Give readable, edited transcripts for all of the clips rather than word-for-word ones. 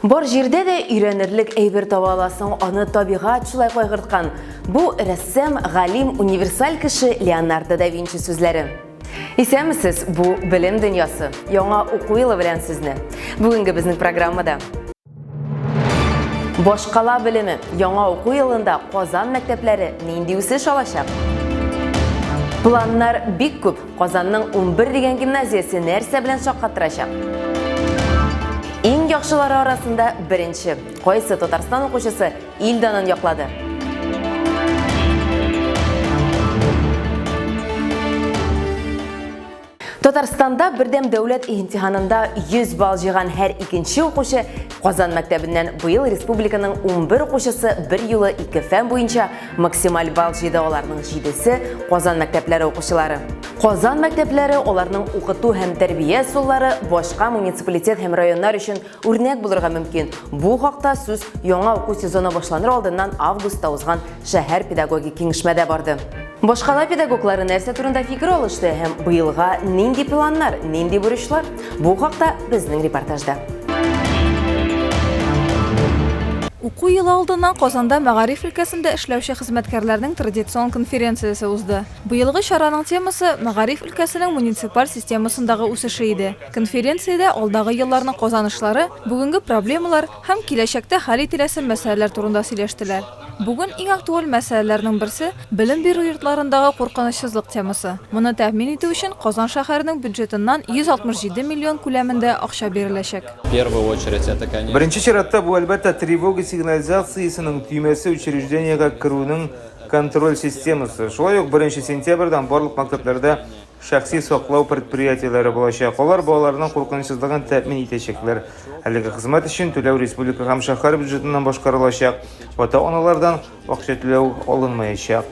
Бар җирдә дә өйрәнерлек әйбер таба аласың, аны табигать шулай кайгырткан. Бу рәссам, галим, универсаль кеше Леонардо да Винчи сүзләре. Исәнмесез, бу Белем дөньясы. Яңа уку елы белән сезне. Бүгенге безнең программада Башкала белеме. Яңа уку елында Казан мәктәпләре нинди үсеш алачак? Планнар бик күп. Казанның 11 дигән гимназиясе нәрсә белән шаккатырачак? Иң яхшылары арасында беренче. Кайсы Татарстан укучысы ил данын яклады? Татарстанда бердәм дәүләт имтиханында 100 балл җыйган һәр икенче укучы Казан мәктәбеннән. Быел республиканың 11 укучысы бер юлы ике фән буенча максималь балл җыйды, аларның җидесе Казан мәктәпләре укучылары. Казан мәктәпләре, аларның укыту һәм тәрбия ысуллары башка муниципалитет һәм районнар өчен үрнәк булырга мөмкин. Бу хакта сүз яңа уку сезоны башланыр алдыннан августта узган шәһәр педагогик киңәшмәдә барды. Башкала педагоглары нәрсә турында фикер алышты һәм быелга нинди планнар, нинди бурычлар? Бу хакта безнең репортажда. Уку елы алдыннан Казанда мәгариф өлкәсендә эшләүче хезмәткәрләрнең традицион конференциясе узды. Быелгы чараның темасы мәгариф өлкәсенең муниципаль системасындагы үсеше иде. Конференциядә алдагы елларның казанышлары, бүгенге проблемалар һәм киләчәктә хәл ителәсе мәсьәләләр турында сөйләштеләр. Бүген иң актуаль мәсьәләләрнең берсе, белем бирү йортларындагы куркынычсызлык темасы. Моны тәэмин итү өчен Казан шәһәренең бюджетыннан 167 миллион күләмендә акча биреләчәк. Беренче чиратта бу, әлбәттә, тревога сигнализациясенең төймәсе, учреждениегә керүнең контроль системасы. Шулай ук беренче сентябрьдән барлык мәктәпләрдә Шәхси саклау предприятиеләре булачак, алар балаларның куркынычсызлыгын тәэмин итәчәкләр. Әлеге хезмәт өчен түләү республика һәм шәһәр бюджетыннан башкарылачак, ата-аналардан акча түләү алынмаячак.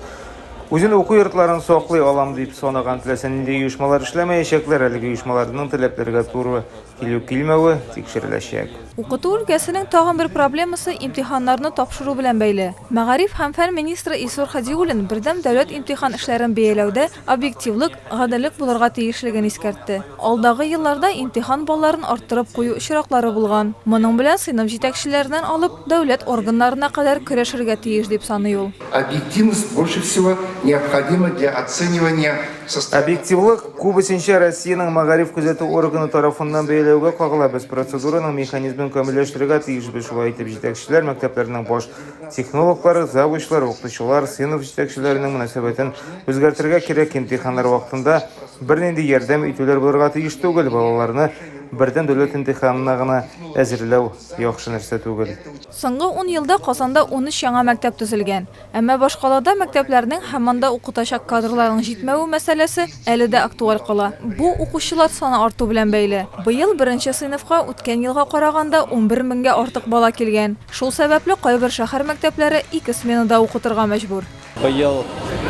Үзен уку йортларын саклый алам дип санаган теләсә нинди оешмалар эшләмәячәкләр, әлеге оешмаларның таләпләргә туры килү-килмәве тикшереләчәк. Укыту өлкәсенең тагын бер проблемасы имтиханнарны тапшыру белән бәйле. Мәгариф һәм фән министры Илсур Һадиуллин бердәм дәүләт имтихан эшләрен бәяләүдә объективлык, гаделлек булырга тиешлеген искәртте. Алдагы елларда имтихан балларын арттырып кую очраклары булган. Моның белән сыйныф җитәкчеләреннән алып, дәүләт органнарына кадәр көрәшергә тиеш, дип саный ул. Объективность больше всего необходима для оценивания состояния. Объективлык күбесенчә Россиянең мәгариф күзәтү органы тарафыннан бәяләүгә кагыла. Без процедураның механизмын камилләштерергә тиешбез. Шулай итеп, җитәкчеләр, мәктәпләрнең баш технологлары, завучлар, укытучылар, сыйныф җитәкчеләренең мөнәсәбәтен үзгәртергә кирәк. Имтиханнар вакытында бернинди ярдәм итүләр булырга тиеш түгел. Балаларны бердәм дәүләт имтиханына гына әзерләү яхшы нәрсә түгел. Соңгы ун елда Казанда 13 яңа мәктәп төзелгән. Әмма башкалада мәктәпләрнең һәм анда укытачак кадрларның җитмәве мәсьәләсе әле дә актуаль кала. Бу укучылар саны арту белән бәйле. Быел беренче сыйныфка үткән елга караганда 11 меңгә артык бала килгән. Шул сәбәпле кайбер шәһәр мәктәпләре ике сменада укытырга мәҗбүр. Быел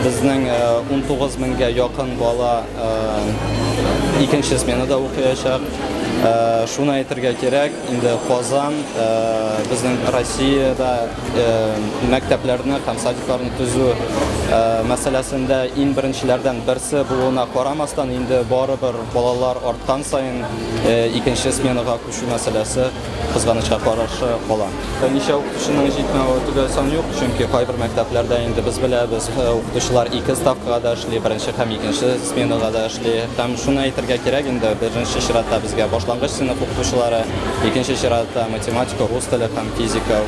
безнең 19 меңгә якын бала икенче сменада укыячак. Шуны әйтергә кирәк, инде Казан безнең Россиядә мәктәпләрне һәм садикларны төзү мәсьәләсендә иң беренчеләрдән берсе булуына карамастан, инде барыбер балалар арткан саен икенче сменага күчү мәсьәләсе кызганычка каршы кала. Ничә укытучының җитмәве төгәл сан юк, чөнки кайбер мәктәпләрдә инде без беләбез, укытучылар ике ставкага да эшли, беренче һәм икенче сменада да эшли. Һәм шуны әйтергә кирәк инде, беренче чиратта безгә башлангыч сыйныф укытучылары, икенче чиратта математика, рус теле һәм физика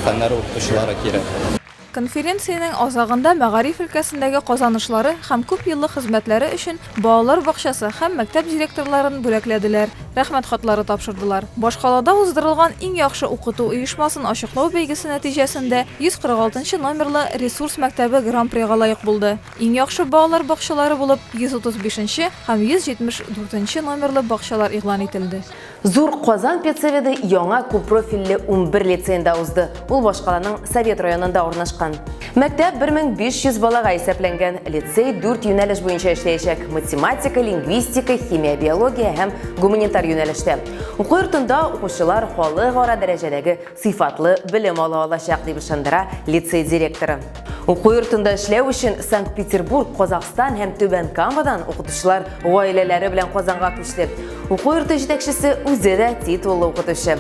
фәннәре укытучылары кирәк. Конференциянең азагында мәгариф өлкәсендәге казанышлары һәм күпьеллык хезмәтләре өчен балалар бакчасы һәм мәктәп директорларын бүләкләделәр, Рәхмәт хатлары тапшырдылар. Башкалада уздырылган иң яхшы укыту оешмасын ачыклау бәйгесе нәтиҗәсендә 146 нчы номерлы Ресурс мәктәбе Гран-прига лаек булды. Иң яхшы балалар бакчалары булып 135 нче һәм 174 нче номерлы бакчалар игълан ителде. Зур Казан педсоветы яңа күппрофильле 11 лицеенда узды. Ул башкаланың Совет районында урнашкан. Мәктәп 1500 балага исәпләнгән. Лицей дүрт юнәлеш буенча эшләячәк: математика, лингвистика, химия, биология һәм гуманитар юнәлештә. Уку йортында укучылар халыкара дәрәҗәдәге сыйфатлы белем ала алачак, дип ышандыра лицей директоры. Уку йортында эшләү өчен Санкт-Петербург, Казахстан һәм Түбән Камадан укытучылар гаиләләре белән Казанга күчте. Уку йорты җитәкчесе үзе дә титуллы укытучы.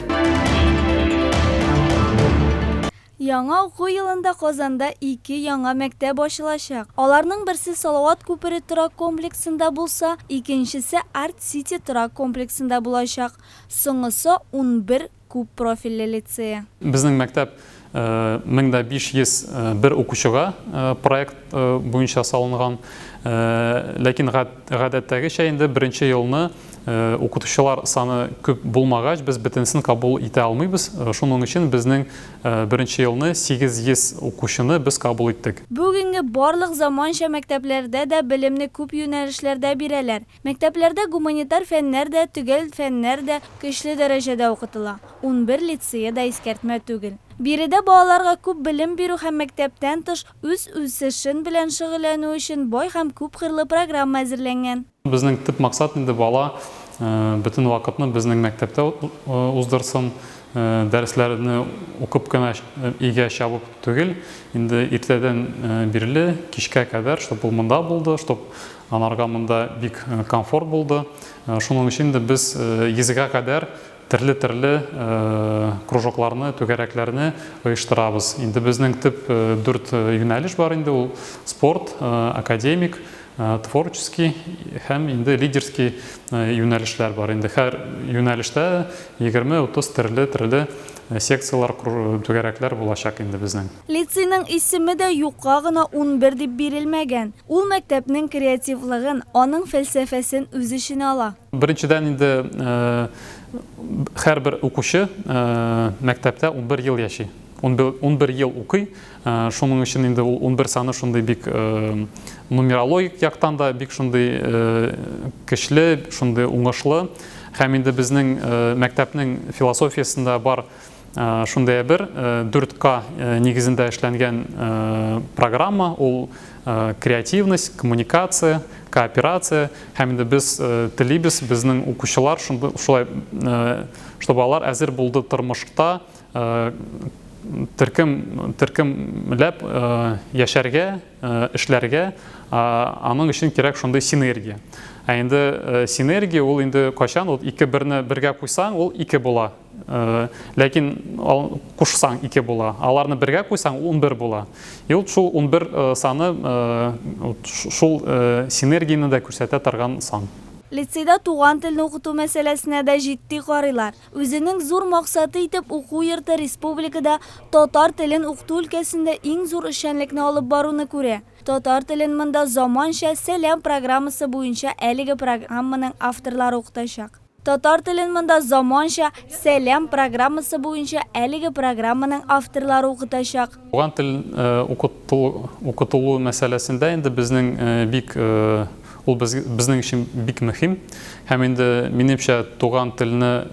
Яңа уку елында Казанда ике яңа мәктәп ачылачак. Аларның берсе Салават күпере торак комплексында булса, икенчесе Арт-Сити торак комплексында булачак. Соңгысы, 11 күп профильле лицее. Безнең мәктәп 1501 укучыга проект буенча салынган. Ләкин гадәттәгечә инде беренче елны укытучылар саны күп булмагач, без бөтенесен кабул итә алмыйбыз. Шуның өчен безнең беренче елны 800 укучыны без кабул иттек. Бүгенге барлык заманча мәктәпләрдә дә белемне күп юнәлешләрдә бирәләр. Мәктәпләрдә гуманитар фәннәр дә, төгәл фәннәр дә көчле дәрәҗәдә укытыла. 11 лицее да искәртмә түгел. Биредә балаларга күп белем бирү һәм мәктәптән тыш үз үсешен белән шөгыльләнү өчен бай һәм күпкырлы программа әзерләнгән. Безнең төп максат инде бала бөтен вакытны безнең мәктәптә уздырсын, дәресләрне укып кына өйгә чабып түгел, инде иртәдән бирле кичкә кадәр, чтоб ул монда булды, чтоб анарга монда бик комфорт булды. Шуның өчен инде без йөзгә кадәр Төрле-төрле кружокларны, түгәрәкләрне оештырабыз. Инде безнең төп дүрт юнәлеш бар инде, ул спорт, академик, творческий һәм инде лидерский юнәлешләр бар. Инде һәр юнәлештә 20-30 төрле-төрле секцияләр, түгәрәкләр булачак инде безнең. Лицейның исеме дә юкка гына 11 дип бирелмәгән. Ул мәктәпнең креативлыгын, аның фәлсәфәсен үз эченә ала. Беренчедән инде һәрбер укучы мәктәптә 11 ел яши. 11 ел укый. Шуның өчен инде ул 11 саны шундый бик нумерологик яктан да бик шундый көчле, шундый уңышлы. Һәм инде безнең мәктәпнең философиясендә бар шундый бер 4К нигезендә эшләнгән программа, ул креативность, коммуникация, кооперация. Һәм инде без телибез, безнең укучылар шулай, чтобы алар әзер булды тормышта төркем төркемләп яшәргә, эшләргә, аның өчен кирәк шундый синергия. Ә инде синергия ул инде кайчан ул ике берне бергә куйсаң, ул ике була. Ләкин кушсаң ике була. Аларны бергә куйсаң, 11 була. И вот шул 11 саны шул синергияне дә күрсәтә торган сан. Лицейда туган телне укыту мәсьәләсенә дә җитди карыйлар. Үзенең зур максаты итеп уку йорты республикада татар телен укыту өлкәсендә иң зур эшчәнлекне алып баруны күрә. Татар телен монда заманча Сәлам программасы буенча әлеге программаның авторлары укытачак. Татар телен монда заманча Сәлам программасы буенча әлеге программаның авторлары укытачак. Туган тел укытылу мәсьәләсендә инде безнең бик ул безнең өчен бик мөһим. Һәм инде минемчә туган телне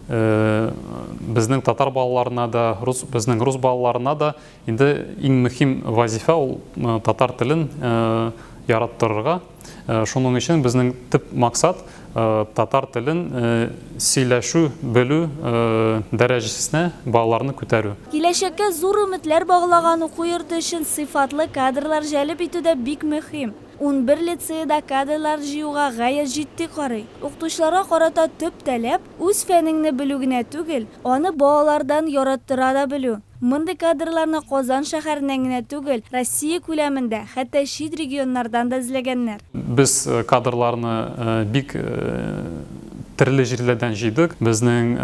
безнең татар балаларына да, рус безнең рус балаларына да Инде иң мөһим вазифа ул татар телен яраттырырга. Шуның өчен безнең төп максат татар телен сөйләшү, белү дәрәҗәсенә балаларны күтәрү. Киләчәккә зур өметләр баглаган уку йорты өчен сыйфатлы кадрлар җәлеп итү дә бик мөһим. 11 лицее да кадрлар җыюга гаять җитди карый. Укытучыларга карата төп таләп, үз фәнеңне белү генә түгел, аны балалардан яраттыра да белү. Мондый кадрларны Казан шәһәреннән генә түгел, Россия күләмендә, хәтта чит регионнардан да эзләгәннәр. Без кадрларны бик төрле җирләрдән җыйдык. Безнең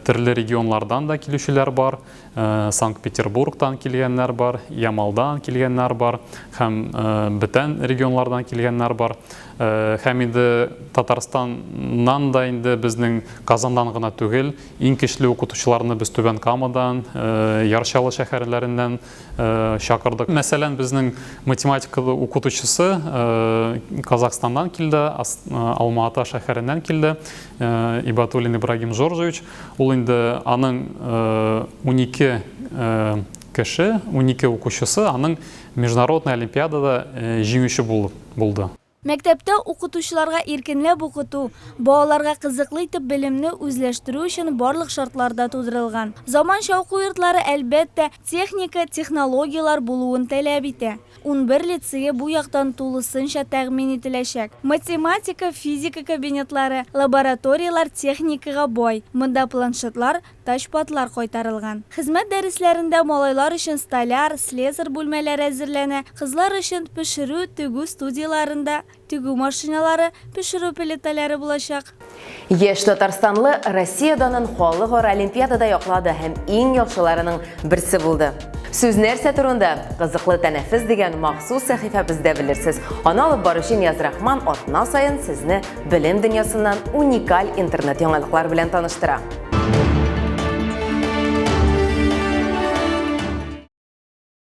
төрле регионнардан да килүчеләр бар. Санкт-Петербургтан килгәннәр бар, Ямалдан килгәннәр бар һәм бүтән регионнардан килгәннәр бар. Һәм инде Татарстаннан да инде безнең Казаннан гына түгел, Иң көчле укытучыларны без Түбән Камадан, Яр Чаллы шәһәрләреннән чакырдык. Мәсәлән, безнең математика укытучысы Казахстаннан килде, Алма-Ата шәһәреннән килде, Ибатуллин Ибрагим Жоржевич. Ул инде аның 12 кеше, 12 укучысы аның международный олимпиадада җиңүче булды. Мәктәптә укытучыларга иркенләп укыту, балаларга кызыклы итеп белемне үзләштерү өчен барлык шартлар да тудырылган. Заманча уку йортлары, әлбәттә, техника, технологияләр булуын таләп итә. 11 лицее бу яктан тулысынча тәэмин ителәчәк. Математика, физика кабинетлары, лабораторияләр техникага бай, монда планшетлар, тачпадлар кайтарылган. Хезмәт дәресләрендә малайлар өчен столяр, слесарь бүлмәләре әзерләнә, кызлар өчен пешерү, тегү студияләрендә тегү машиналары, пешерү плитәләре булачак. Яшь татарстанлы Россия данын халыкара олимпиадада яклады һәм иң яхшыларының берсе булды. Сүз нәрсә турында? Кызыклы тәнәфес дигән махсус сәхифәбездә белерсез. Аны алып баручы Нияз Рахман атна саен сезне белем дөньясыннан уникаль интернет яңалыклар белән таныштыра.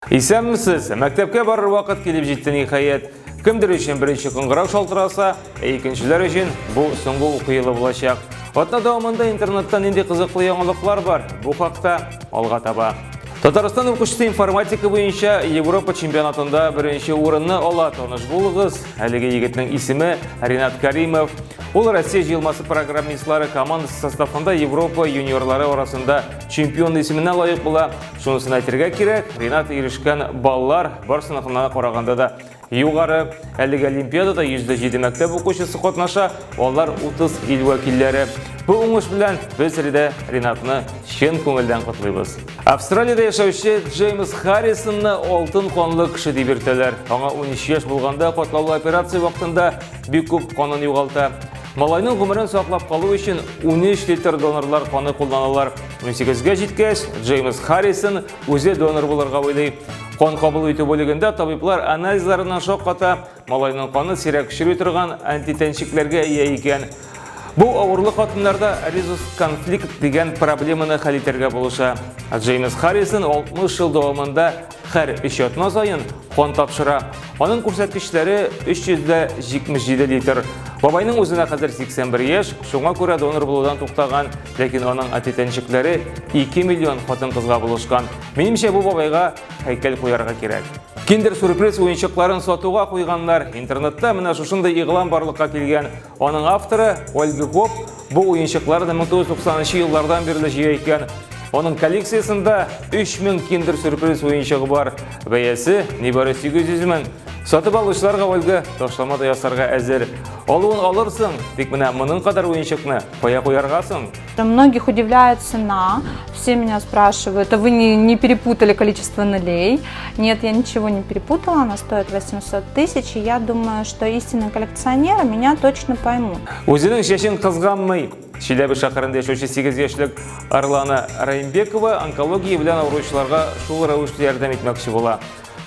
Исәнмесез! Мәктәпкә барыр вакыт килеп җитте ниһаять. Кемдер өчен беренче кыңгырау шалтыраса, ә икенчеләр өчен бу соңгы уку елы булачак. Атна дәвамында интернетта нинди кызыклы яңалыклар бар? Бу хакта алга таба. Татарстан укучысы информатика буенча Европа чемпионатында беренче урынны ала. Таныш булыгыз. Әлеге егетнең исеме Ринат Каримов. Ул Россия җыелмасы программистлары командасы составында Европа юниорлары арасында чемпион исеменә лаек була. Шунысын әйтергә кирәк, Ринат ирешкән баллар барсыныкына караганда да югары. Әлеге олимпиадада 107 мәктәп укучысы катнаша, алар 30 ил вәкилләре. Бу уңыш белән без дә Ринатны чын күңелдән котлыйбыз. Австралиядә яшәүче Джеймс Харрисонны алтын канлы кеше дип йөртәләр. Аңа 13 яшь булганда катлаулы операция вакытында бик күп канын югалта. Малайның гомерен саклап калу өчен 13 литр донорлар каны кулланалар. 18-гә җиткәч, Джеймс Харрисон үзе донор булырга уйлый. Кан кабул итү бүлегендә табиблар анализларыннан шакката, малайның каны сирәк очрый торган антитәнчекләргә ия икән. Бу авырлы хатыннарда резус-конфликт дигән проблеманы хәл итәргә булыша. Джеймс Харрисон 60 ел дәвамында һәр өч атна саен кан тапшыра. Аның күрсәткечләре 377 литр. Бабайның үзенә хәзер 81 яшь, шуңа күрә донор булудан туктаган, ләкин аның әти-тәнчекләре 2 миллион хатын-кызга булышкан. Минемчә, бу бабайга һәйкәл куярга кирәк. Киндер сюрприз уенчыкларын сатуга куйганнар. Интернетта менә шушындый игълан барлыкка килгән. Аның авторы Ольга Гоп бу уенчыкларны 1990 еллардан бирле җыя икән. Аның коллекциясендә 3000 киндер сюрприз уенчыгы бар. Бәясе нибары 800 мең. Сатып алучыларга Ольга ташлама да ясарга әзер. Алуын алырсың, тик менә моның кадәр уенчыкны кая куярга соң? Многих удивляет цена. Все меня спрашивают, а вы не, не перепутали количество нулей? Нет, я ничего не перепутала, она стоит 800 тысяч, и я думаю, что истинные коллекционеры меня точно поймут. Үзенең чәчен кызганмый. Чиләбе шәһәрендә яшәүче 8 яшьлек Арлана Раимбекова онкология белән авыручыларга шул рәвешле ярдәм итмәкче була.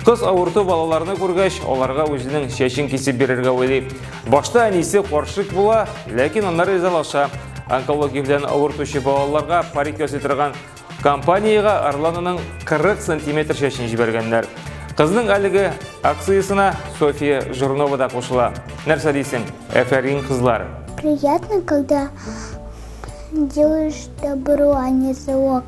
Кыз авырту балаларны күргәч, аларга үзенең чәчен кисеп бирергә уйлый. Башта әнисе каршы була, ләкин аннары ризалаша. Онкология белән авыртучы балаларга парик ясый торган компаниягә Арлананың 40 сантиметр чәчен җибәргәннәр. Кызның әлеге акциясенә София Жирнова да кушыла. Нәрсә дисең? Әфәрин, кызлар! Приятно, когда делаешь добро, а не зло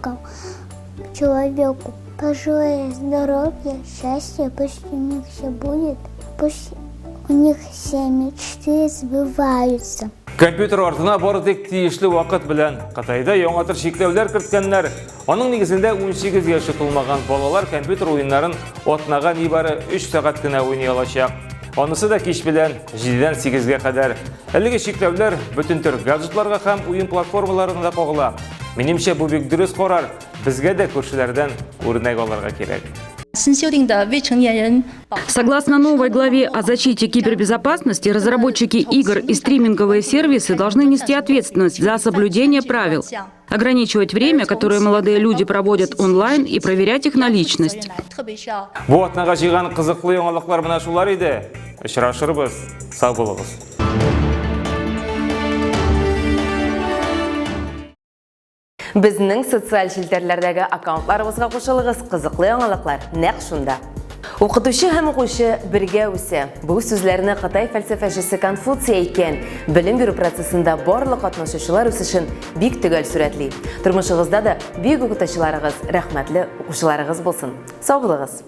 человеку. Пожелаю здоровья, счастья, пусть у них все будет, пусть у них все мечты сбываются. Компьютер артына бары тик тиешле вакыт белән Кытайда яңа төр чикләүләр керткәннәр. Аның нигезендә 18 яше тулмаган балалар компьютер уеннарын атнага нибары 3 сәгать кенә уйный алачак. Анысы да кич белән 7-дән 8-гә кадәр. Әлеге чикләүләр бөтен төр гаджетларга һәм уен платформаларына да кагыла. Минемчә, бу бик дөрес карар. Безгә дә күршеләрдән үрнәк алырга кирәк. Согласно новой главе о защите кибербезопасности, разработчики игр и стриминговые сервисы должны нести ответственность за соблюдение правил, ограничивать время, которое молодые люди проводят онлайн, и проверять их наличность. Бу атнага җыйган кызыклы яңалыклар менә шулар иде. Очрашырбыз. Сау булыгыз. Безнең социаль челтәрләрдәге аккаунтларыбызга кушылыгыз, кызыклы яңалыклар нәкъ шунда. Укытучы һәм укучы бергә үсә. Бу сүзләрне Кытай фәлсәфәчесе Конфуций әйткән. Белем бирү процессында барлык катнашучылар үсешен бик төгәл сурәтли. Тормышыгызда да бөек укытучыларыгыз, рәхмәтле укучыларыгыз булсын. Сау булыгыз!